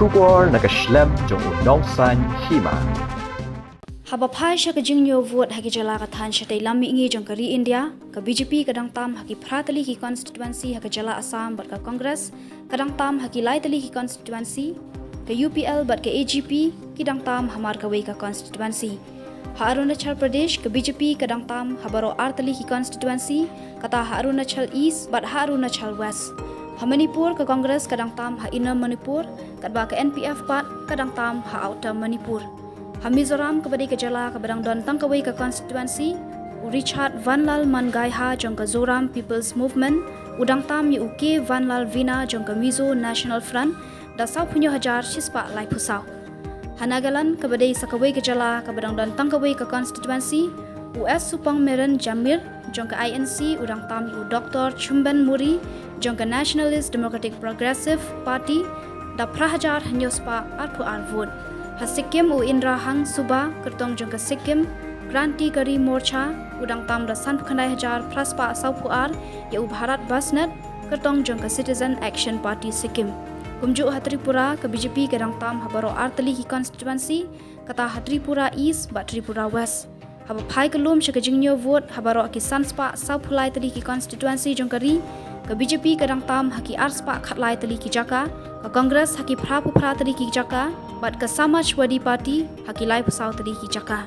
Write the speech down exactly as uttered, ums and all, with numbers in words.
Khubor na ka shlem jong u Nongsaiñ Hima. Haba phai sha ka jingñiew vote ha ki jylla ka thaiñ shatei lam mihngi jong ka ri India, ka B J P ka dang tam ha ki phra tylli ki constituency, ha ka jylla Assam bad ka Congress ka dang tam ha ki lai tylli ki constituency, ka U P L bad ka A G P ki dang tam ha mar kawei ka constituency. Ha Arunachal Pradesh ka B J P ka dang tam ha baroh ar tylli ki constituency, kata ha Arunachal East bad ha Arunachal West. Ha Manipur ka Congress ka dang tam ha Inner Manipur, katba ka N P F pat ka dang tam ha Outer Manipur. Ha Mizoram kaba dei ka jylla kaba dang don tang kawei ka constituency, u Richard Vanlalmangaihha jong ka Zoram People's Movement u dang tam ïa u K Vanlalvena jong ka Mizo National Front da sawphew hynñiew hajar shispah laiphew saw. Ha Nagaland kaba dei sa kawei ka jylla kaba dang don tang kawei ka constituency, u S Supongmeren Jamir jong ka I N C u dang tam ïa u Doctor Chumben Murry jong ka Nationalist Democratic Progressive Party da phra hajar hynñiew spah arphew ar vote. Ha Sikkim u Indrahang Suba kyrtong jong ka Sikkim Krantikari Morcha u dang tam da sanphew khyndai hajar phra spah sawphew ar ïa u Bharat Basnet kyrtong jong ka Citizen Action Party Sikkim. Kumjuh ha Tripura ka B J P ka dang tam ha baroh ar tylli ki constituency, kata ha Tripura East bad Tripura West. Haba phai ka lum sha ka jingñiew vote ha baroh ki san spah sawphew lai tylli ki constituency jong ka ri, ka B J P ka dang tam ha ki ar spah khatlai tylli ki jaka, ka Congress ha ki phraphew phra tylli ki jaka bad ka Samajwadi Party ha ki laiphew saw tylli ki jaka.